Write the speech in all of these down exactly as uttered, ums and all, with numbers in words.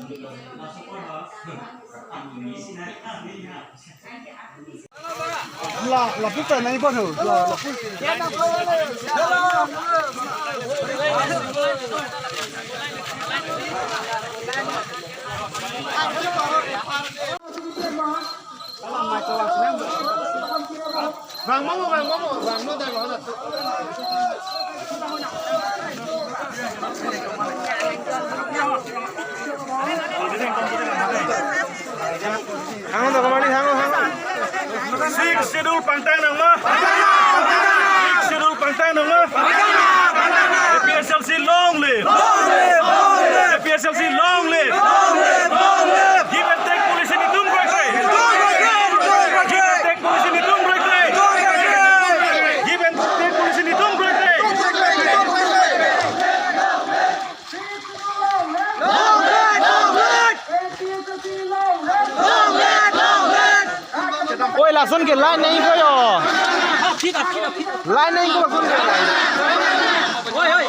La, la puta na ibo tu. La, la puta. Bang mo, bang mo, bang mo, dah, dah. Hango, dah, kemana, hango, hango. Sixth Schedule pangtang nang ma? Sixth Schedule pangtang nang ma? A P H L C long live! A P H L C long live! Give and take policy netum kroikre! Give and take policy netum kroikre! Give and take policy netum kroikre! Oi, lason ke line nangkok yo. Line nangkok, lason ke. Oi, oi.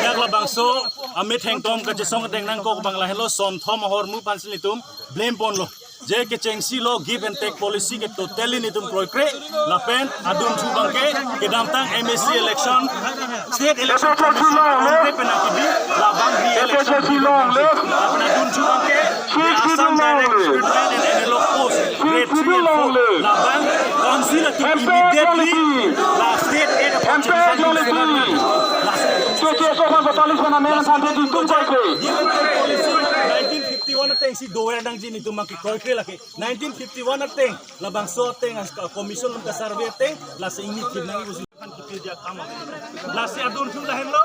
Dak labangso amethang atum kachesong ateng nangkok abang lahelo, sonthom ahormu aphansi netum blame ponlo. Je kechengsi lo, give and take policy ke totally netum kroikre, lapen adunthu abangke kedamtang M A C election, state election commission kroikre penang kidi, labang re-election, lapen adunthu abangke the Assam Direct Recruitment and Analog Post grade three and four, labang council atum immediately la state aid opportunity, la K K S O aphan chortalis pena men sante di tum kroikre. Nineteen fifty-one atengsi dover nangji, netum abangke kroikre lake. Nineteen fifty-one ateng, labangso ateng, as ka commission along ka-survey ateng, lasi ingni kim nang ibusi kan kipi dia kam. Lasi adunthu lahenlo,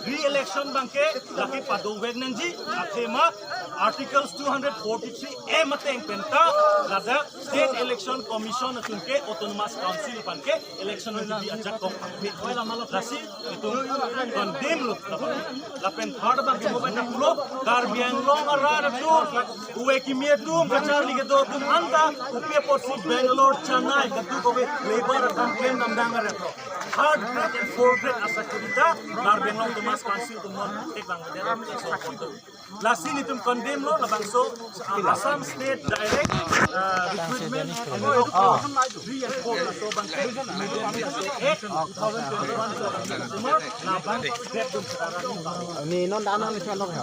re-election abangke lake padover nangji, athema Articles two hundred forty-three M ateng penta, ladak State Election Commission atumke Autonomous Council aphanke election nangkebi ajakong aphi. Lasi itum condemn lo. Lapen third abangke mobile na pulo, Karbi Anglong arat atum, ove kimi atum, kacharli kedo atum anta, upi apotsi Bangalore, Chennai, kadokave labour akam klem damdang arat atum. Third grade and fourth grade asai kurita, Karbi Anglong Autonomous Council atum non tek bang dia. Lasi netum condemn lo, labangso Assam State Direct, uh, Recruitment and Workforce three and four, laso abangke, eh, two thousand twenty-one, labang, ni non dan ni chalok ya.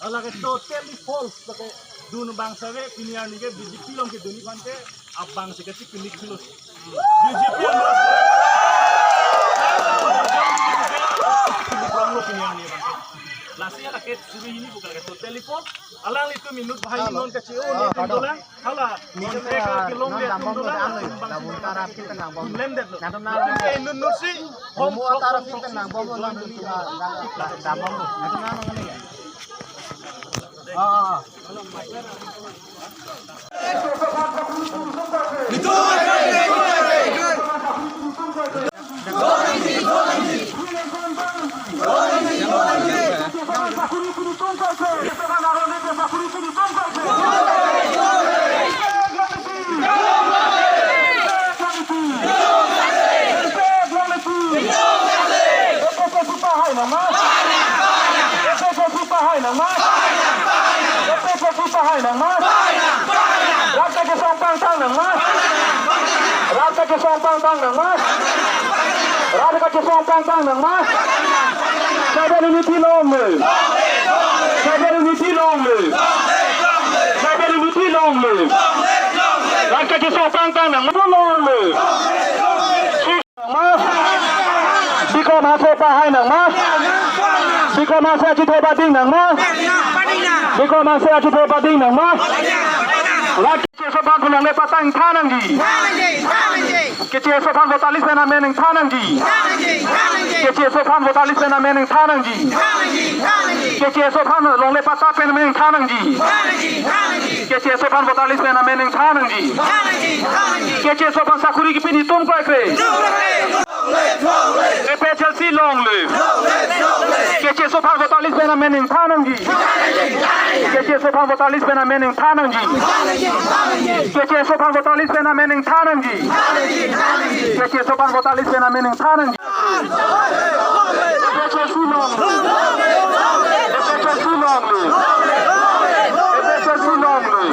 Lake totally false, lake dun abang save, pini arni ke B J P along kedun aphan ke, abang save ke chikimik chilo. B J P along, chikimik rong lo pini arni abang. Lasi lake suri hini bukan ke totally false. Alanglitum inut bahai non kachi-o, ah, non pardon. Hala, contract kelong le atum dolang, atum bang labun tarap kita nang bom. Lem det lo. Natum na. Latum ke inut nusi, hom tarap kita nang bom, nang neli, ah, nang, nang, nang bom. Natum na, nang neli. Ah. Hai nangma? A P H L C pahai nangma? Rat kachesong pangthang nangma? Rat kachesong pangthang nangma? Rat kachesong pangthang nangma? Tribal unity long live! Tribal unity long live! Tribal unity long live! Rat kachesong pangthang nangma? Long live! Nangma? Bikrom Hanse pahai nangma? Bikrom Hanse achitho pading nangma? Bikrom Hanse achitho pading nangma? Rat kachesong aphan longle patta ingthan nangji. Kachesong aphan voter list pen amen ingthan nangji. Kachesong aphan voter list pen amen ingthan nangji. Kachesong aphan longle patta pen amen ingthan nangji. Kachesong aphan voter list pen amen ingthan nangji. Kachesong aphan sakori kepin itum kroikre. A P H L C long live! Kachesong aphan voter list pen amen ingthan nangji. Kachesong aphan voter list pen amen ingthan nangji. Kachesong aphan voter list pen amen ingthan nangji. Kachesong aphan voter list pen amen ingthan nangji. A P H L C long live! A P H L C long live! A P H L C long live!